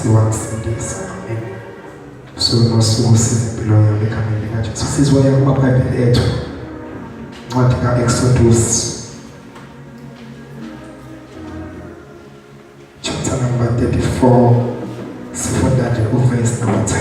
Nkosi wangisindisa. Amen. Usuku nosuku siza impilo yami egameni likaJesu. Sizoya kumaBhayibheli ethu. Incwadi ka-Exodus chapter number 34 sifunda nje uverse number 10.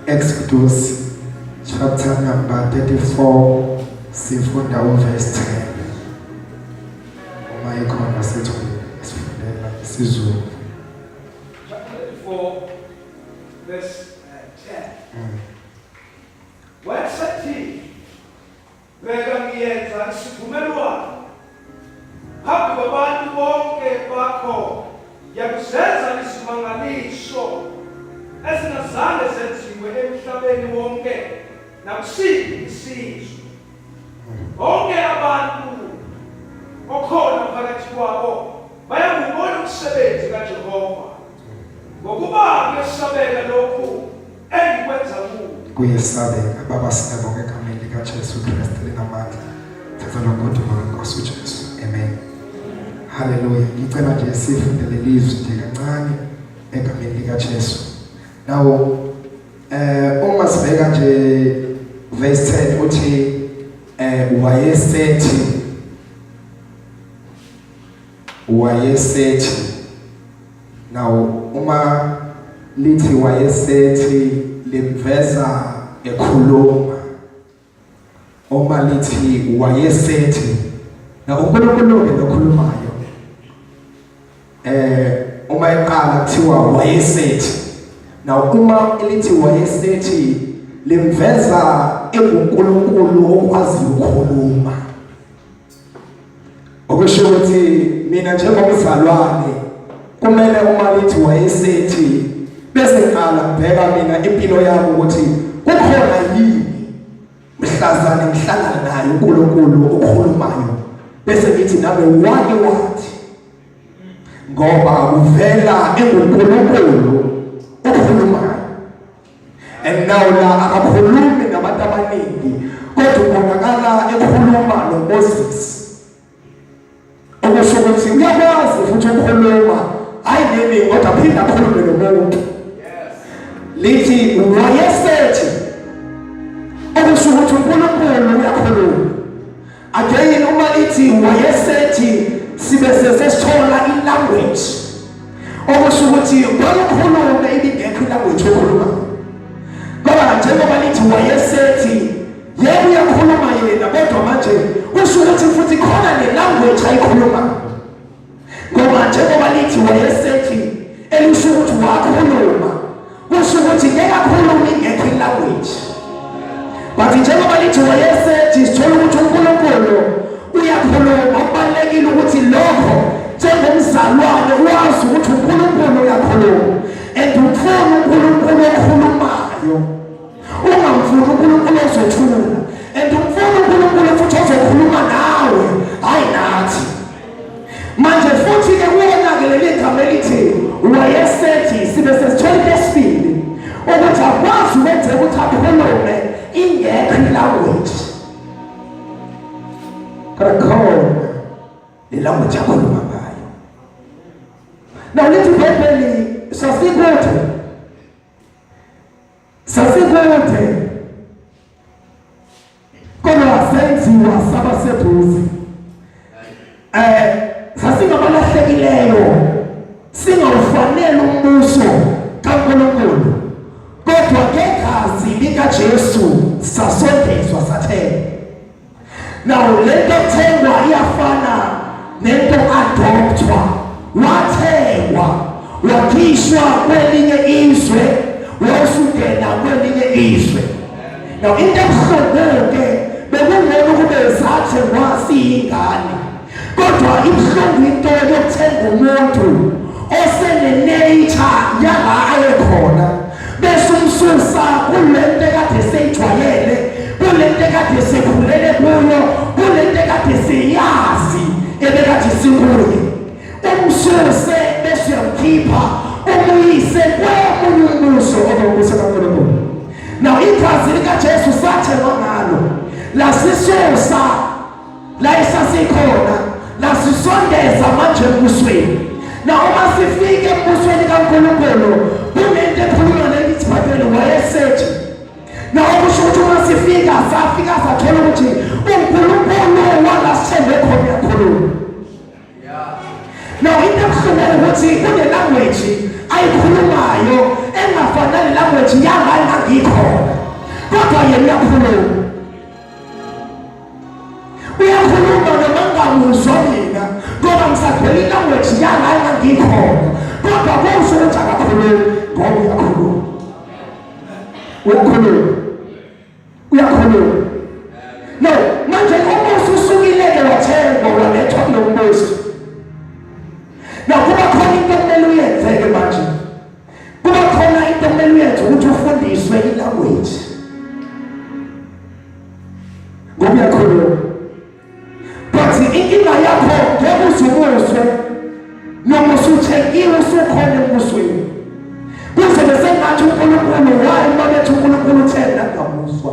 Exodus chapter number 34 sifunda uverse 10 uma ikhona sithole sifundela isiZulu. Chapter 34 verse 10. Wayesethi, Bheka ngiyenza isivumelwano phambi kwabantu bonke bakho, ngiyakuzenza izimangaliso ezingazange zenziwe emhlabeni wonke nakusiphi isizwe. Bonke abantu okhona phakathi kwabo bayakubona umsebenzi kaJehova, ngokuba kuyesabeka lokhu engikwenza kuwe. Kuyesabeka. Baba, siyabonga egameni likaJesu Kristu linamandla. Thatha lonke udumo lweNkosi uJesu. Amen. Haleluya. Ngicela nje sifunde leli zwi nje kancane egameni likaJesu. Now uma sibheka nje verse 10 uthi wayesethi now uma lithi wayesethi limveza ekhuluma, uma lithi wayesethi na uNkulunkulu ke lokhulumayo, uma eqala kuthiwa wayesethi. Na uma elithi wayesethi limveza enguNkulunkulu okwazi ukukhuluma, okusho ukuthi mina njengomzalwane kumele uma lithi wayesethi bese ngiqala ngibheka mina impilo yami ukuthi kukhona yini mhlazane ngihlangana naye uNkulunkulu okhulumayo, bese ngithi nami wake wathi, ngoba uvela enguNkulunkulu okhulumayo. And now la akakhulumi nabantu abaningi, kodwa ubonakala ekhuluma noMoses, okusho ukuthi uyakwazi futhi ukukhuluma, hayi neningi, kodwa aphinde akhulume nomuntu. Lithi wayesethi, okusho ukuthi uNkulunkulu uyakhuluma. Again uma ithi wayesethi sibe sesithola ilanguage, okusho ukuthi wayekhulume ibingekho ilanguage okhuluma, ngoba njengoba lithi wayesethi, yebo uyakhuluma yena, kodwa manje kusho ukuthi futhi khona ne language ayikhuluma, ngoba njengoba lithi wayesethi elisho ukuthi wakhuluma, kusho ukuthi ngeke akhulume ingekho ilanguage. But njengoba lithi wayesethi, sithola ukuthi uNkulunkulu uyakhuluma. Kubalulekile ukuthi lokho njengomzalwane wazi ukuthi uNkulunkulu uyakhuluma, and umfuna uNkulunkulu okhulumayo, ungamfuni uNkulunkulu ozothula, and umfuna uNkulunkulu futhi ozokhuluma nawe, hayi nathi. Manje futhi ke kuwona ke leli gama elithi wayesethi sibe sesithola into esibili, ukuthi akwazi ukwenzeka ukuthi akhulume ingekho ilanguage, kodwa khona le language akhuluma ngayo. Now lithi iBhayibheli sasikude, sasikude, kodwa senziwa saba seduze. Sasingabalahlekileyo, singawufanele umbuso kaNkulunkulu, kodwa ngegazi likaJesu sasondezwa, sathengwa. Now lento thengwa iyafana nento adoptwa, wathengwa, wakhishwa kwelinye izwe, wawusungena kwelinye izwe. Now into ebuhlungu-ke, bekungcono kube sathengwa siyingane, kodwa ibuhlungu into yokuthenga umuntu osene-nature yala ayekhona, bese umsusa kulento ekade seyijwayele, kulento ekade sekhulele kuyo, kulento ekade seyazi ebekade sikuye, umsuse bese uyamkhipha umuyise kwemunye umbuso, obumbuso kaNkulunkulu. Now igazi likaJesu sathengwa ngalo. Lasisusa la esasikhona, lasisondeza manje embusweni. Na uma sifike embusweni kaNkulunkulu kunento ekhulunywa nelithi iBhayibheli wayesethi. Na okusho ukuthi uma sifika safika sathola ukuthi uNkulunkulu wala sithembe khona uyakhuluma. Now into ebuhlungu ukuthi kune language ayikhulumayo engafanele language yala engangikhona. Kodwa yena uyakhuluma. Uyakhuluma noma ngingamuzwa mina ngoba ngisagcwele ilanguage yala engangikhona. Kodwa kusho ukuthi akakhulumi ngoba uyakhuluma. Uyakhuluma. Uyakhuluma. No, manje umusi usukile-ke wathengwa walethwa kulo mbuso. Now kuba khona into okumele uyenze-ke manje. Kuba khona into okumele uyenze ukuthi ufundiswe ilanguage. Ngoba uyakhuluma. But inkinga yakho ngeke uzubuzwe noma usuthengiwe usukhona embusweni. Kuzobe sengathi uNkulunkulu wayi uma bethi uNkulunkulu uthe mina ngingamuzwa.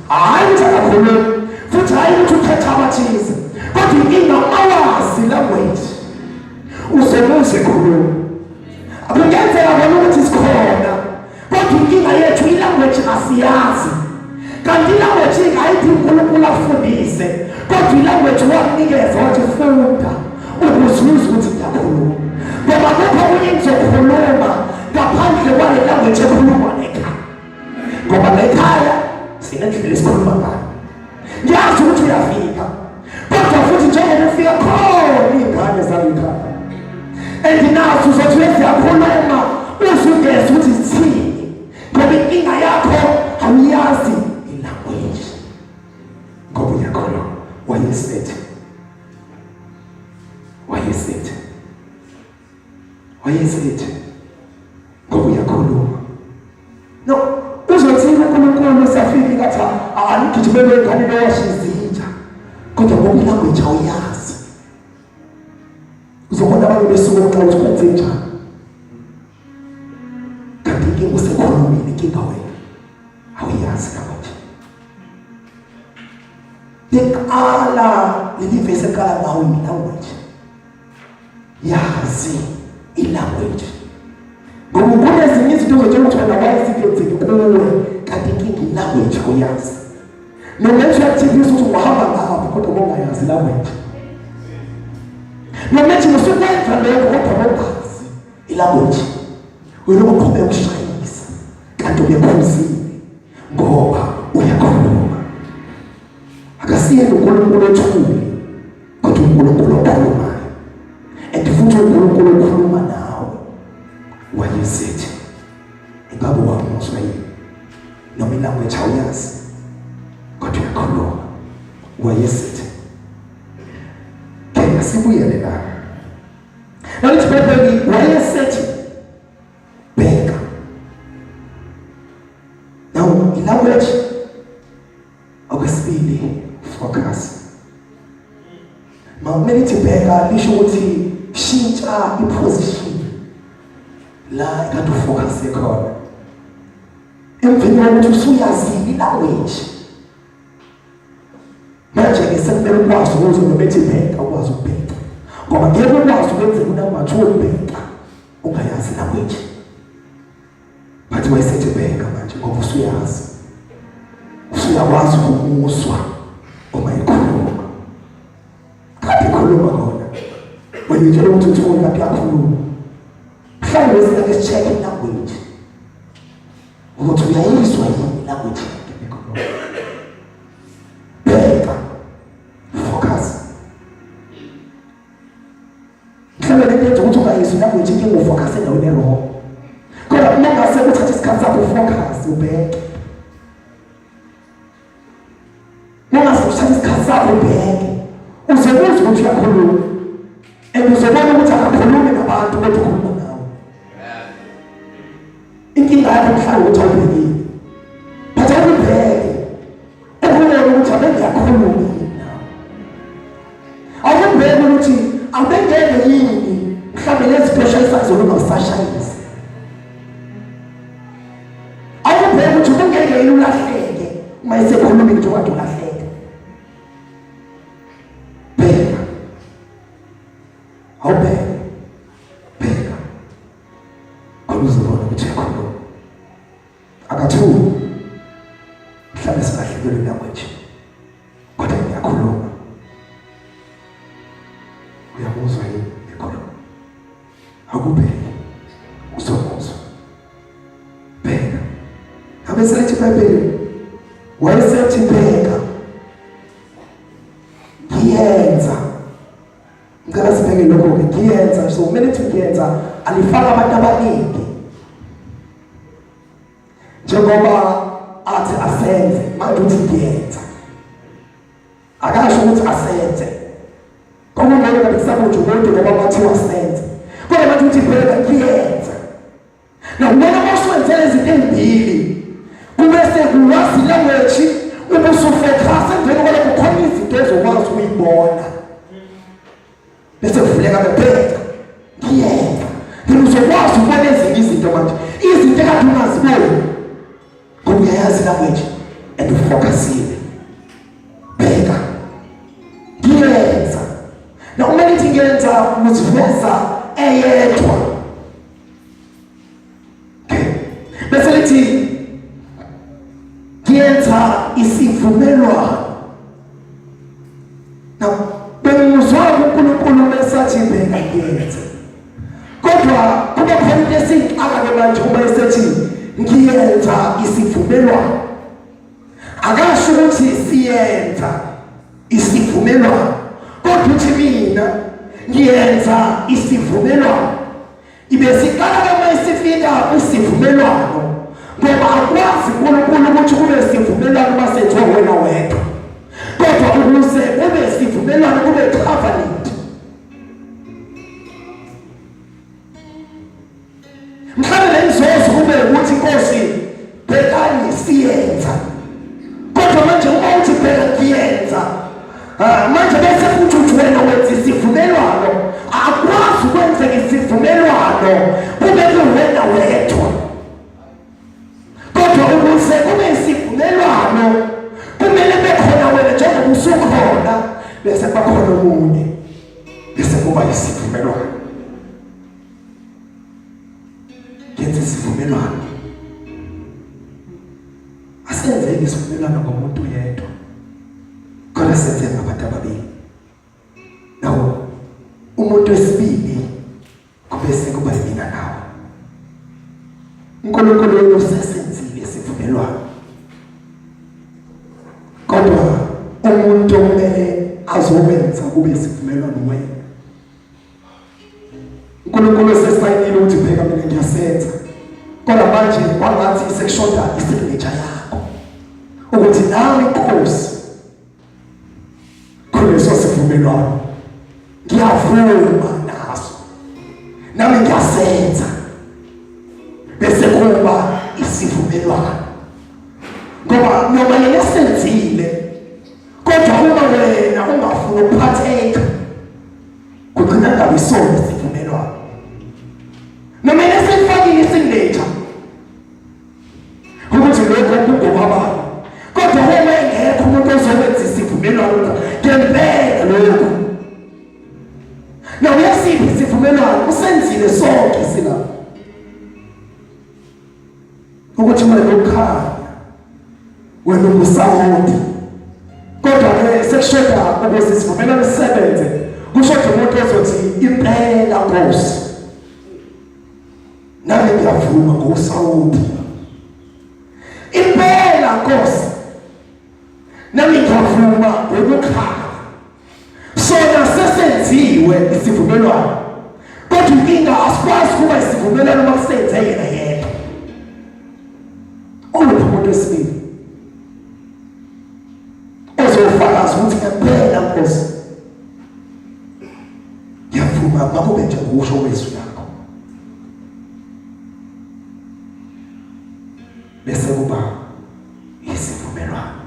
Hhayi ukuthi akakhulumi futhi hhayi ukuthi ukhetha abathize. Kodwa inkinga awazi language. Uzobuza ekhuluma. Kungenzeka kona ukuthi sikhona kodwa inkinga yethu ilanguage asiyazi. Kanti ilanguage ingayithi uNkulunkulu afundise kodwa ilanguage wakunikeza wathi funda ukuze uzwe ukuthi ngiyakhuluma. Ngoba akukho okunye engizokhuluma ngaphandle kwale language ekhulumwa ekhaya. Ngoba la ekhaya sinendlela esikhuluma ngayo. Ngiyazi ukuthi uyafika. Kodwa futhi njengoba ufika khona iy'ngane zalekhaya. And nazo uzothi uyakhuluma uzungeza ukuthi zithini. Ngoba inkinga yakho awuyazi ilanguage. Ngoba uyakholwa wayesethi. Wayesethi. Wayesethi. Ngoba uyakhuluma. No, uzothini uNkulunkulu safika ngathi anigijimele ingane lowasha izitsha. Kodwa ngoba ilanguage awuyazi. Uzobona abanye besuka uxoxa ukuthi kwenze njani. Kanti inkinga usekhulumile inkinga wena. Awuyazi language. Liqala leli vesi eqala ngawo ilanguage. Yazi ilanguage. Ngoba kunezinye izinto ozotshela ukuthi wena wayesingenzeki kuwe kanti inkinga ilanguage uyazi. Noma ethi uyakuthembisa ukuthi ungahamba ngapha kodwa bongayazi ilanguage. Noma ethi usukwenza lokho kodwa bongazi ilanguage. Wena uqhubeka ushayisa kanti ubekhuzile ngoba uyakhuluma. Akasiyena uNkulunkulu othule kodwa uNkulunkulu okhulumayo. And futhi uNkulunkulu okhuluma nawe wayesethi ingabe wamuzwa yini noma ilanguage awuyazi kodwa uyakhuluma wayesethi ke asibuyele la nalithi ibhayibheli wayesethi bheka now ilanguage Okwesibili, focus. Makumele ithi bheka lisho ukuthi shintsha iposition la ekade ufocus khona. Emveni kokuthi usuyazile ilanguage. Manje ke sekumele ukwazi ukuthi noma ethi bheka ukwazi ukubheka. Ngoba ngeke ukwazi ukwenza unumber 2 ukubheka ungayazi language. But wayesethi bheka manje ngoba usuyazi. Usuyakwazi ukumuzwa uma ekhuluma. Kade ekhuluma khona. Wena utshela ukuthi uthole kanti uyakhuluma. Mhlawumbe singake si-check ilanguage. Ukuthi uyayizwa yini ilanguage yakhe ekhuluma. Bheka. Focus. Mhlawumbe lento yenza ukuthi ungayizwi language inkinga ufocus endaweni erong. Kodwa uma ungase uthathe isikhathi sakho ufocus ubheke. Ungase uthathe isikhathi sakho ubheke. Uzokuzwa ukuthi uyakhuluma. And uzobona ukuthi akakhulumi nabantu kodwa ukhuluma nawe. Inkinga yakho mhlawumbe ukuthi awubhekile. But awubheke. Ukubona ukuthi abengakhulumi yini nawe. Awubheke ukuthi abengeke yini mhlawumbe lezi zinto oshayisa kuzona ungawusashayisi. Awubheke ukuthi ubungeke yini ulahleke uma esekhuluma into kade ulahleka. Akathuli. Mhlawumbe singahlelwe language. Kodwa ngiyakhuluma. Uyamuzwa yini ekhuluma? Akubheke. Uzomuzwa. Bheka. Ngabe selithi iBhayibheli wayesethi bheka ngiyenza ngicela sibheke lokho-ke ngiyenza so kumele ukuthi ngiyenza alifaka abantu abaningi njengoba athi asenze manje uthi ngiyenza akasho ukuthi asenze kwakungeke kade kusabunje umuntu ngoba kwathiwa asenze kodwa manje uthi bheka ngiyenza Nakubona uma usuwenze lezi zinto ezimbili kubese kuwazi language ube usufocus emveni kwalokho khona izinto ezokwazi ukuyibona bese kuvuleka bebheka ngiyenza then uzokwazi ukubona ezinye izinto manje izinto ekade ungaziboni ngoba uyayazi language and ufocusile bheka ngiyenza na uma nithi ngiyenza uziveza eyedwa bese lithi ngiyenza isivumelwano now bengizwa uNkulunkulu mesathi bheka ngiyenza kodwa kuba khona into esiyixaka ke manje uma esethi ngiyenza isivumelwano akasho ukuthi siyenza isivumelwano kodwa uthi mina ngiyenza isivumelwano Ibe siqala ke uma isifika kwisivumelwano ngoba akwazi uNkulunkulu ukuthi kube sivumelwano uma senziwa wena wedwa kodwa ukuze kube sivumelwano kube covenant mhlawumbe lenzozo kube ukuthi inkosi bhekani siyenza kodwa manje uma uthi bheka ngiyenza ah, manje bese futhi uthi wena wenza isivumelwano akwazi ukwenzeka isivumelwano kube kuwena wedwa kodwa ukuze kube isivumelwano kumele bekhona wena njengoba usukhona bese kuba khona omunye bese kuba isivumelwano ngenza isivumelwano asenzeni isivumelwano ngomuntu yedwa kodwa senze ngabantu ababili nawo umuntu wesibili kube sekuba yimina nawe uNkulunkulu wenu usesenzile isivumelwano kodwa umuntu okumele azokwenza kube isivumelwano wena uNkulunkulu esesayinile ukuthi bheka mina ngiyasenza kodwa manje kwangathi sekushoda isignature yakho ukuthi nami inkosi kuleso sivumelwano ngiyavuma naso nami ngiyasenza bese kuba isivumelwano ngoba noma yena senzile kodwa uma wena ungafuni ukuphatheka kugcina ngabe isona isivumelwano noma yena seyifakile isignature ukuthi lokho kungobabani kodwa uma engekho umuntu ozokwenza isivumelwano ngempela lokho na uyasiphi isivumelwano usenzile sonke silapha ukuthi wena ukhanya wena ungusawoti kodwa ke sekushoda ukuze isivumelwano sisebenze kushoda umuntu ozothi impela nkosi nami ngiyavuma ngosawoti impela nkosi nami ngiyavuma ngokukhala sona sesenziwe isivumelwano kodwa inkinga asikwazi kuba isivumelwano uma kusenze yena yedwa uluphi umuntu wesibili ozofakaza ukuthi ngempela nkosi ngiyavuma makube nje ngokusho kwezwi lakho bese kuba isivumelwano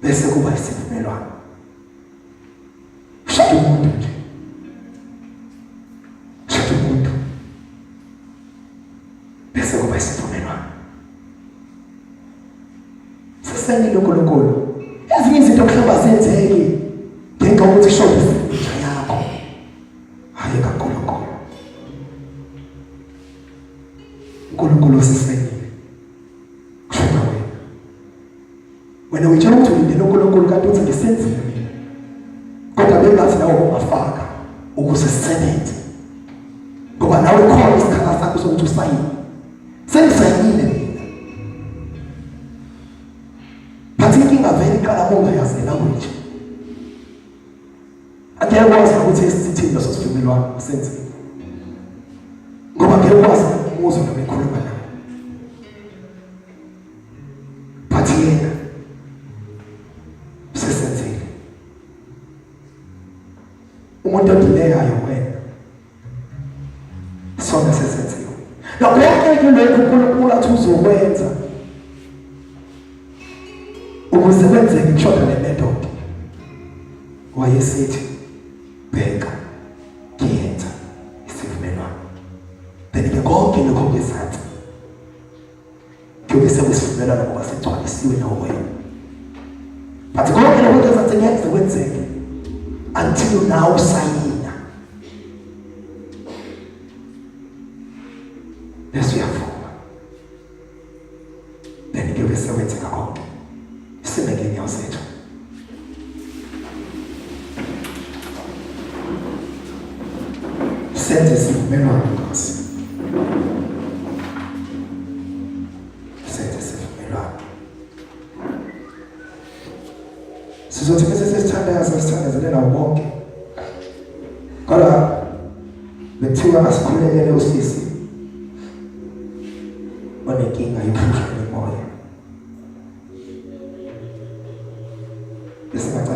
bese kuba isivumelwano shada umuntu nje shada umuntu bese kuba isivumelwano sesayinile uNkulunkulu ezinye izinto mhlawumbe azenzeki ngenxa yokuthi shode isignature yakho hayi kaNkulunkulu. uNkulunkulu usesayinile kushoda wena wena uyitshela ukuthi ulindele uNkulunkulu kanti uthi ngisenzile mina kodwa bengathi nawe ungafaka ukuze sisebenze ngoba nawe khona isikhala sakho sokuthi usayine sengisayinile mina but inkinga vele iqala kungayazi language Angeke kwazi ukuthi esithini leso sivumelwano senzile. Ngoba ngeke kwazi umuzwa noma ekhuluma naye. But yena usesenzile. Umuntu odileyayo wena. Sona sesenziwe. Nakonke ke lokhu uNkulunkulu athi uzokwenza ukuze kwenzeke kushoda le method wayesithi bheka ngiyenza isivumelwano then ke konke lokho ngezansi kuyobe sekusivumelwano ngoba sigcwalisiwe nawo wena but konke lokho ngezansi ngeke kwenzeke until now usayina bese uyavuma then kuyobe sekwenzeka konke sime ngeenyawo zethu senze isivumelwano Nkosi senze isivumelwano sizothi bese sesithandaza sithandazele nawo bonke kodwa bekuthiwa asikhulekele usisi onenkinga yokuhlushwa imimoya. Besingacela